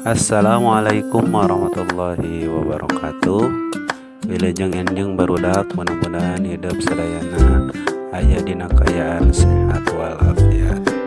Assalamualaikum warahmatullahi wabarakatuh. Wilujeng enjing, barudak. Mudah-mudahan hidup sadayana aya dina kaayaan sehat walafiat.